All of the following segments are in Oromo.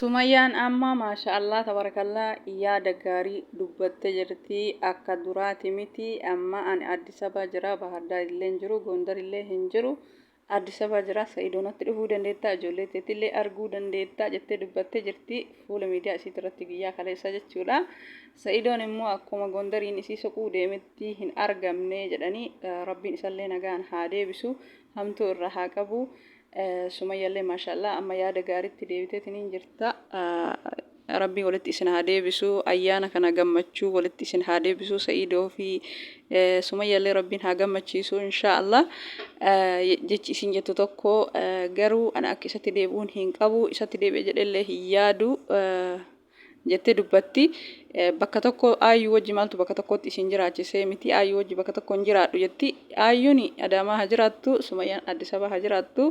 Sumayyaan amma maasha Allah tabarakallah yaada gaarii dubbatte jirti akka duraati miti amma ani Addis Ababa jira Bahar Daar illee hin jiru Gondar illee hin jiru Addis Ababa jira Sa'idoo natti dhufuu dandeetta ijoollee teetillee arguu dandeetta jettee dubbatte jirti fuula miidiyaa isiit irratti guyyaa kaleessa jechuudha Sa'idoon immoo akkuma Gondariin isii soquu deemetti hin argamne jedhanii rabbiin isallee nagaan haa deebisu hamtuu irraa haa qabu Sumayyallee maashaallah amma yaada gaaritti deebiteetiniin jirta. Rabbiin walitti isin haa deebisu. Ayyaana kana gammachuu walitti isin haa deebisu. Sa'iidoo fi Sumayyallee Rabbiin haa gammachiisu inshaallah. Jechi isin jettu tokko garuu ana akka isatti deebi'uun hin qabu. Isatti deebi'e jedhellee hin yaadu. Jettee dubbatti. Bakka tokko Aayyuu wajji maaltu bakka tokkotti isin jiraachisee miti Aayyuu wajji bakka tokko hin jiraadhu jetti. Aayyuun Adaamaa haa jiraattu Sumayyaan Addis Ababa haa jiraattu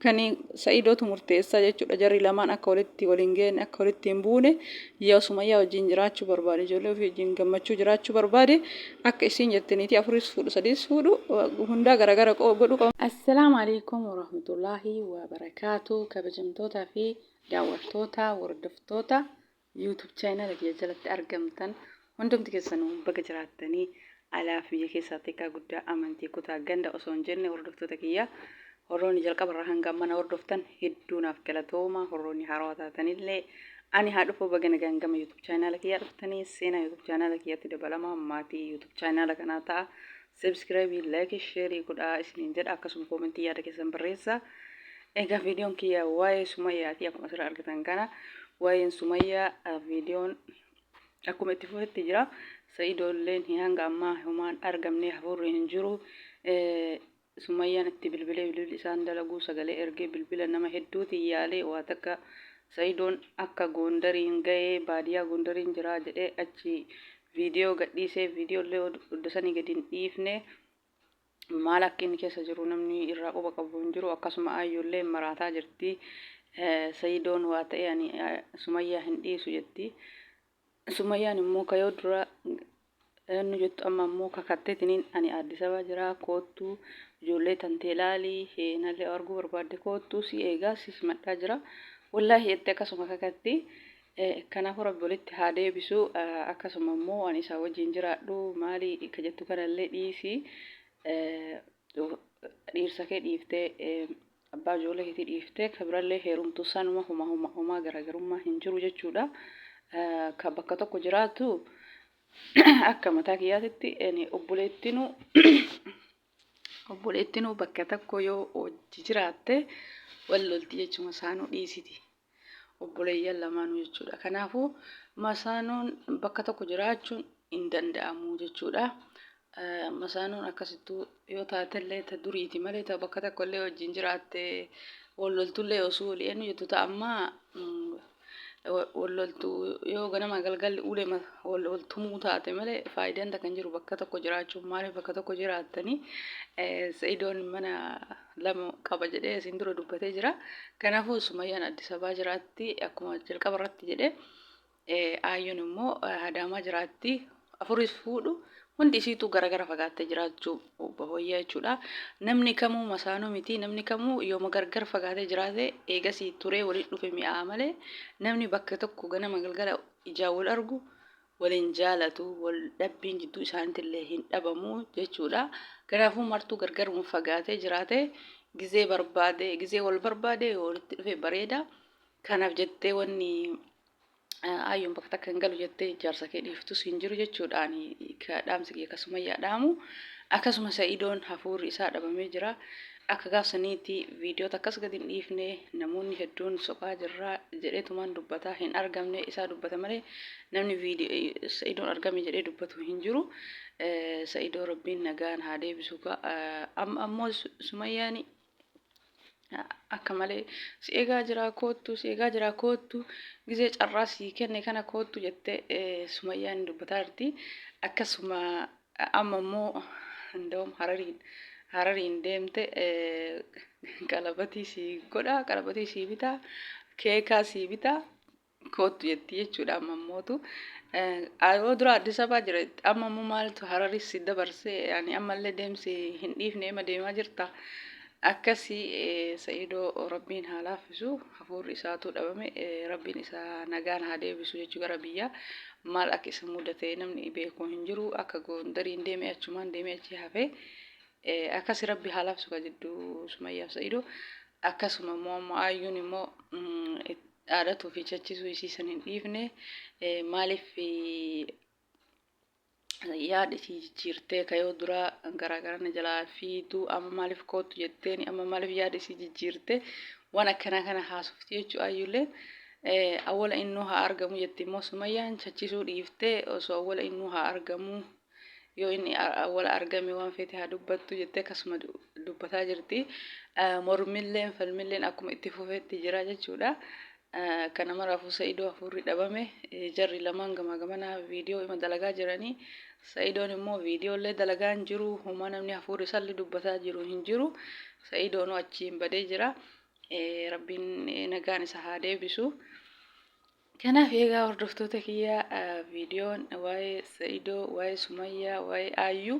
kan Sa'idootu murteessa jechuudha. Jarri lamaan akka walitti wal hin geenne akka walitti hin buune yoo Sumayyaa wajjin jiraachuu barbaade ijoollee ofii wajjin gammachuu jiraachuu barbaade akka isiin jette niitii afuris fuudhu sadiis fuudhu hundaa garagara godhuu qaba. Assalaamu Alaikum Warahmatullaahi Wabarakaatu kabajamtootaa fi Daawwattoota, hordoftoota YouTube channel kiyya jalatti argamtan hundumti keessanuu baga jiraattanii alaaf biyya keessaa xiqqaa guddaa amantii kutaa ganda osoo hin jenne hordoftoota kiyya horroonni jalqaba irraa hanga amma na hordoftan hedduu naaf galatooma horroonni haarawaa taatanillee ani haa dhufuu baga nagaan gama YouTube channel kiyyaa dhuftanii seenaa YouTube channel kiyyatti dabalamaa maatii YouTube channel kanaa ta'a subscribe like share godhaa isiniin jedha akkasuma koomentii yaada keessan barreessaa Egaa viidiyoon kiyya waa'ee Sumayyaati akkuma asirra argitan kana waa'een Sumayyaa viidiyoon akkuma itti fufetti jira. Sa'idoolleen hanga ammaa homaan argamne hafuurri hin jiru. Sumayyaan itti bilbilee bilbilli isaan dalaguu sagalee ergee bilbila nama hedduutiin yaalee waa takka Sa'idoon akka Goondariin ga'ee baadiyyaa Goondariin jira jedhee achi viidiyoo gadhiisee viidiyoollee odda sanii gadi hin dhiifne. Maal akka inni keessa jiru namni irraa quba qabu hin jiru. Akkasuma Ayyuullee maraataa jirti. Sayidoon waa ta'e ani Sumayyaa hin dhiisu jetti. Sumayyaan immoo kayoo dura eenyu jettu amma immoo kakatteetiniin ani Addis Ababa jira koottu ijoollee tantee laali nallee arguu barbaadde koottu si eegaa si simadhaa jira. Wallaahi jettee akkasuma kakatti. Kanaafuu rabbi walitti haa deebisu. Akkasuma immoo ani isaa wajjin jiraadhu maali ka jettu kanallee dhiisi. Dhiirsa kee dhiiftee abbaa ijoollee keetii dhiiftee ka birallee heerumtu sanuma homa homa homaa garaagarummaa hin jiru jechuudha. Ka bakka tokko jiraatu akka mataa kiyyaatitti obboleettinuu obboleettinuu bakka tokko yoo hojii jiraatte wal lolti jechuma isaanuu dhiisiti. Obboleeyyan lamaanuu jechuudha. Kanaafuu masaanuun bakka tokko jiraachuun hin danda'amu jechuudha. Masaanuun akkasittuu yoo taatellee ta duriiti malee ta bakka tokko illee wajjin jiraatte wal loltullee osoo walii eenyu jettu ta ammaa wal loltu yoo ganama galgalli ulee wal wal tumuu taate malee faayidaan takka hin jiru bakka tokko jiraachuun maaliif bakka tokko jiraattanii Sa'idoon mana lama qaba jedhee isin dura dubbatee jira. Kanaafuu Sumayyaan Addis Ababaa jiraatti akkuma jalqaba irratti jedhe. Aayyuun immoo Adaamaa jiraatti. Afuris fuudhu hundi isiituu garagara fagaattee jiraachuu wayyaa jechuudha. Namni kamuu masaanuu miti namni kamuu yooma gargar fagaatee jiraate eegasii turee walitti dhufe mi'aa malee namni bakka tokko ganama galgala ijaan wal argu wal hin jaalatu, wal dhabbiin jidduu isaaniitillee hin dhabamu jechuudha. Kanaafuu martuu gargaruma fagaatee jiraate gizee barbaade gizee wal barbaade walitti dhufe bareeda. Kanaaf jettee wanni aayyoon bakka takka hin galu jettee jaarsa kee dhiiftus hin jiru jechuudha. Ani ka dhaamsi kiyya akkasuma yaa dhaamu. Akkasuma Sa'idoon hafuurri isaa dhabamee jira. Akka gaaf saniitti viidiyoo takkas gadi hin dhiifne namoonni hedduun soqaa jirra jedheetumaan dubbataa hin argamne isaa dubbata malee namni Sa'idoon argame jedhee dubbatu hin jiru. Sa'idoo rabbiin nagaan haa deebisu. Amma ammoo Sumayyaan akka malee si eegaa jira koottu si eegaa jira koottu gizee carraa sii kenne kana koottu jettee Sumayyaan dubbataa jirti. Akkasuma amma immoo ndawum harariin harariin deemte qalabatii sii godha qalabatii sii bitaa keekaa sii bitaa koottu jetti jechuudha amma immootu. Yeroo dura Addis Ababaa jira amma immoo maaltu hararis si dabarse ani ammallee deemsi hin dhiifne ema deemaa jirta. Akkasi Sa'idoo Rabbiin haa laaffisu, hafuurri isaatuu dhabame, Rabbiin isa nagaan haa deebisu jechuu gara biyyaa. Maal akka isa mudate namni beeku hin jiru. Akka Gondariin deeme achumaan deemee achi hafe. Akkasi Rabbi haa laaffisu ka jidduu Sumayyaaf Sa'idoo. Akkasuma immoo amma Ayyuun immoo dhaadatuu fi chachisuu isii san hin dhiifne. Maaliif yaada isii jijjiirtee? Ka yoo duraa garaa garana jalaa fiiduu amma maaliif koottu jetteeni? Amma maaliif yaada isii jijjiirte? Waan akkanaa kana haasofti jechuu Ayyuulleen. Awwala innuu haa argamu jetti. Immoo Sumayyaan chachisuu dhiiftee osoo awwala innuu haa argamu, yoo inni awwala argame waan feete haa dubbattu jettee akkasuma dubbataa jirti. Mormilleen falmilleen akkuma itti fufetti jira jechuudha. Kana maraafuu Sa'idoo hafuurri dhabame. Jarri lamaan gamaa gamanaa viidiyoo ima dalagaa jiranii. Sa'idoon immoo viidiyoo illee dalagaa hin jiru. Homaa namni hafuurri isallee dubbataa jiru hin jiru. Sa'idoonuu achiin badee jira. Rabbiin nagaan isa haa deebisu. Kanaaf eegaa hordoftoota kiyya, viidiyoon waa'ee Sa'idoo, waa'ee Sumayyaa, waa'ee Aayyuu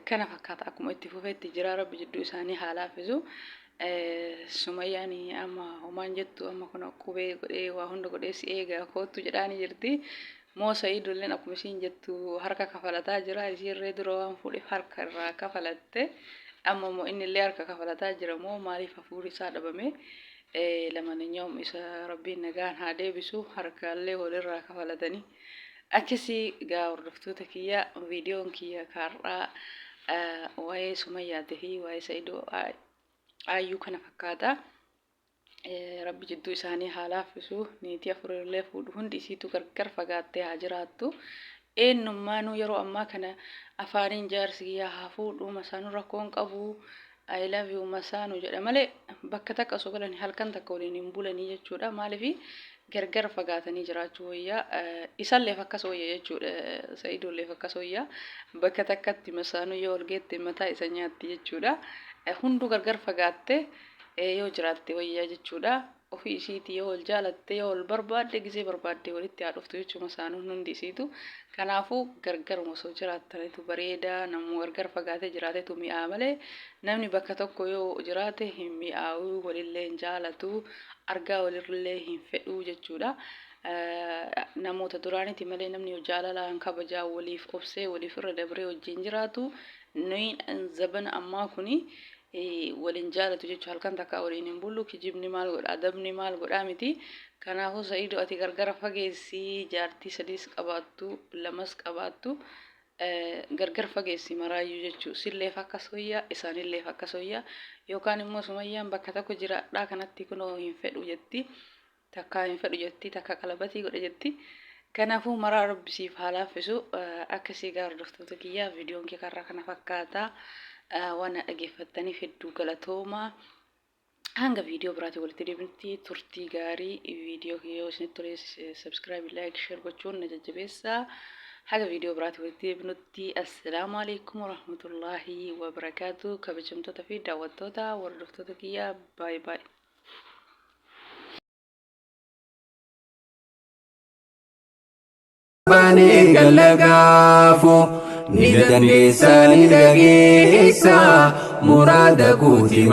kana fakkaata. Akkuma itti fufetti jira. Rabbi jidduu isaanii haa laaffisu. Sumayyaan amma homaan jettu, amma kun qubee godhee waa hunda godhee si eegaa koottu jedhaanii jirti. Moo Sa'iidolleen akkuma isiin jettu harka kafalataa jira. Isiirree dura waan fuudheef harka irraa kafalatte. Amma immoo inni illee harka kafalataa jira moo maaliif hafuurri isaa dhabame? Lamananyaa'um isa Rabbiin nagaan haa deebisu, harkaallee walirraa kafalatanii. Akkasii gaa hordoftoota kiyya, viidiyoon kiyya kaarraa waa'ee Sumayyaatii fi waa'ee Sa'idoo Aayyuu kana fakkaata. Rabbi jidduu isaanii haa laaffisu. Niitii afurillee fuudhu, hundi isiitu gargar fagaattee haa jiraattu. Eenyummaanuu yeroo ammaa kana afaaniin jaarsi kiyyaa haa fuudhu, masaanuu rakkoon qabu, I love you masaanuu jedha malee bakka takka osoo galanii halkan takka waliin hin bulanii jechuudha. Maaliif gargar fagaatanii jiraachuu wayyaa? Isalleef akkas wayya jechuudha. Sa'idoolleef akkas wayyaa. Bakka takkatti masaanuu yoo ol geette mataa isa nyaatti jechuudha. Hunduu gargar fagaatte yoo jiraatte wayyaa jechuudha. Ofii isiitii yoo wal jaalatte, yoo wal barbaadde, gizee barbaadde walitti haa dhuftu jechuudha masaanuun hundi isiitu. Kanaafuu gargaruma osoo jiraattanitu bareeda. Namuu gargar fagaatee jiraatetu mi'aa malee namni bakka tokko yoo jiraate hin mi'aawu, walillee hin jaalatu, argaa walirrillee hin fedhuu jechuudha. Namoota duraaniti malee namni yoo jaalalaan kabajaa waliif obsee waliif irra dabree wajjin jiraatu, nuyi zabana ammaa kuni waliin jaalatu jechuudha. Halkan takkaa waliin hin bullu. Kijibni maal godha, adabni maal godhaa miti. Kanaafuu Sa'iidoo, ati gargara fageessi. Jaartii sadiis qabaattu, lamas qabaattu, gargar fageessi maraayyuu jechuu. Silleef akkas wayyaa, isaanilleef akkas wayyaa. Yookaan immoo Sumayyaan bakka tokko jiraadhaa kanatti kunoo hin fedhu jetti, takkaa hin fedhu jetti, takka qalabatii godhe jetti. Kanaafuu maraa Rabbi siif haa laaffisu. Akkasii egaa hordoftoota kiyyaa, viidiyoon kee karraa kana fakkaata. Waan na dhageeffattaniif hedduu galatooma. Hanga viidiyoo biraatiin walitti deebinutti turtii gaarii. Viidiyoo kiyya yoo isinitti tole subscribe, like, share gochuun na jajjabeessa. Haga viidiyoo biraatiin walitti deebinutti assalaamu alaikum warahmatullaahi wabarakaatu. Kabajamtoota fi daawwattoota hordoftoota kiyya, baay baay. Baanee galla gaafo ni dandeessa, ni dhageessa muraada kooti.